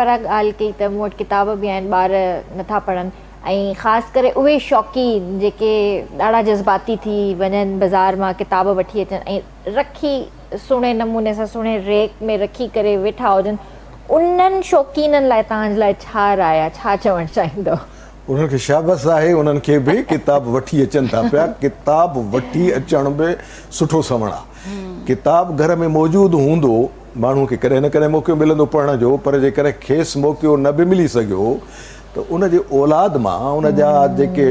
فرح ڳالهه ڪئي ته مون وٽ ڪتاب به آهن ٻار نٿا پڙهن ۽ خاص ڪري اهي شوقين جيڪي ڏاڍا جذباتي ٿي وڃن بازار مان ڪتاب وٺي اچن ۽ رکي سهڻي نموني سان سهڻي ريڪ ۾ رکي ڪري ويٺا هجن انهن شوقينن لاء توهان جي لاء ڇا راء آهي ڇا چوڻ چاهيندؤ؟ انهن کي شابس آهي انهن کي به ڪتاب وٺي اچن ٿا پيا ڪتاب وٺي اچڻ به سٺو سوڻ آهي ڪتاب گهر ۾ موجود هوندو ماڻهو کي ڪڏهن نه ڪڏهن موقعو ملندو پڙهڻ جو پر جيڪڏهن کيس موقعو نه به ملي سگهيو ته ان جي اولاد مان ان جا جيڪي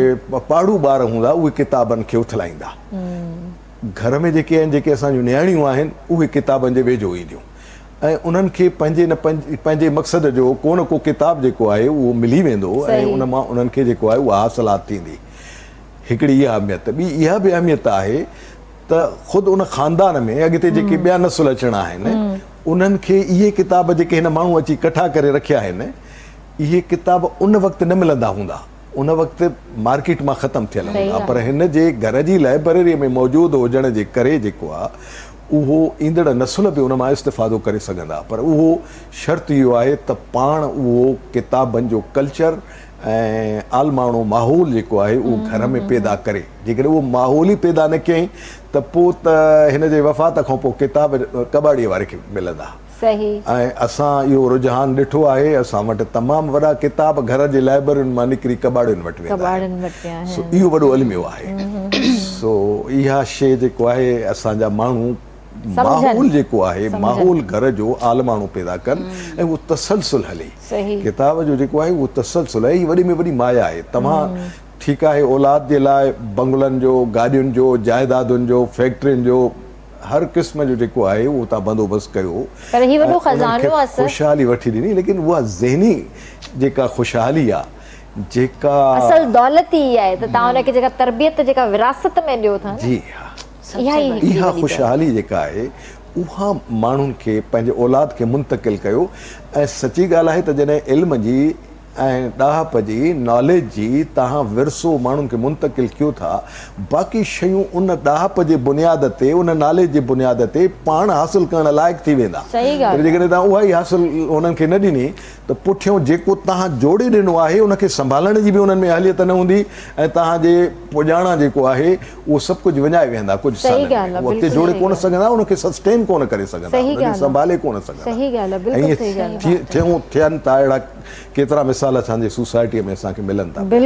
پاڙو ٻار هوندا اهي ڪتابن کي اٿلائيندا. گهر ۾ جيڪي آهن جيڪي اسان جون نياڻيون آهن اهي ڪتابن جي ويجهو اينديون ۽ انهن کي پنهنجي نه پنهنجي مقصد جو ڪو نه ڪو ڪتاب جيڪو آهي اهو ملي ويندو ۽ ان مان انهن کي جيڪو آهي اها حاصلات ٿيندي. هڪڙي اها اهميت ٻي اها به اهميت آهي ته خود ان خاندان ۾ اڳتي جيڪي ٻيا نسل اچڻا آهن انهن کي اهي ڪتاب جيڪي هن ماڻهو اچي ڪٺا ڪري رکيا آهن اهي ڪتاب ان وقت نه ملندا هوندا ان وقت مارڪيٽ مان ختم ٿيل هوندا پر هن جي گهر جي لائبريري ۾ موجود هجڻ جي ڪري جيڪو آهي اهو ايندڙ نسل به ان مان استفادو ڪري سگهندا پر اهو شرط اهو آهي ته پاڻ اهو ڪتابن جو ڪلچر ۽ عالماڻو ماحول جيڪو آهي اهو گهر ۾ پيدا ڪري جيڪڏهن اهو ماحول ئي پيدا نه ڪيائين ته پوء ته هن جي وفات کان پوء ڪتاب ڪٻاڙي واري کي ملندا. صحيح. ۽ اسان اهو رجحان ڏٺو آهي اسان وٽ تمام وڏا ڪتاب گهر جي لائبررين مان نڪري ڪٻاڙين وٽ ويندا آهن سو اهو وڏو الميو آهي سو اها شيء جيڪو آهي اسان جا ماڻهو ماحول جيڪو آهي ماحول گهر جو عالماڻو پيدا ڪن ۽ اهو تسلسل هلي ڪتاب جو جيڪو آهي اهو تسلسل آهي هي وڏي ۾ وڏي مايا آهي توهان ٺيڪ آهي اولاد جي لاء بنگلن جو گاڏين جو جائدادن جو فيڪٽرين جو هر قسم جو جيڪو آهي اهو تان بندوبست ڪيو پر هي وڏو ۽ انهن کي خزانو آ سر. خوشحالي وٺي ڏني ليڪن اها ذهني جيڪا خوشحالي آ جيڪا. اصل دولت ئي اها آهي ته تان ان کي جيڪا تربيت جيڪا وراثت ۾ ڏيو ٿا نه جي ها اها ئي هڪڙي اها وڏي دولت. خوشحالي جيڪا آهي اها ماڻهن کي پنهنجي اولاد کي منتقل ڪيو ۽ سچي ڳالهه آهي ته جڏهن علم جي ۽ ڏاهپ جي، ناليج جي، توهان ورثو ماڻهن کي منتقل ڪيو ٿا، باقي شيون ان ڏاهپ جي بنياد تي، ان ناليج جي بنياد تي پاڻ حاصل ڪرڻ لائق ٿي ويندا. پر جيڪڏهن توهان اها ئي حاصل انهن کي نه ڏني ته پٺيون جيڪو توهان جوڙي ڏنو آهي ان کي سنڀالڻ جي به انهن ۾ اهليت نه هوندي ۽ توهان جي پڄاڻان جيڪو آهي اهو سڀ ڪجهه وڃائي ويهندا ڪجهه سالن ۾ اهو اڳتي جوڙي ڪونه سگهندا ان کي سسٽين ڪونه ڪري سگهندا ان کي سنڀالي ڪونه سگهندا ائين ٿيون ٿين ٿا اهڙا ڪيترا مثال اسان جي سوسائٽيء ۾ اسان کي ملن ٿا پيا.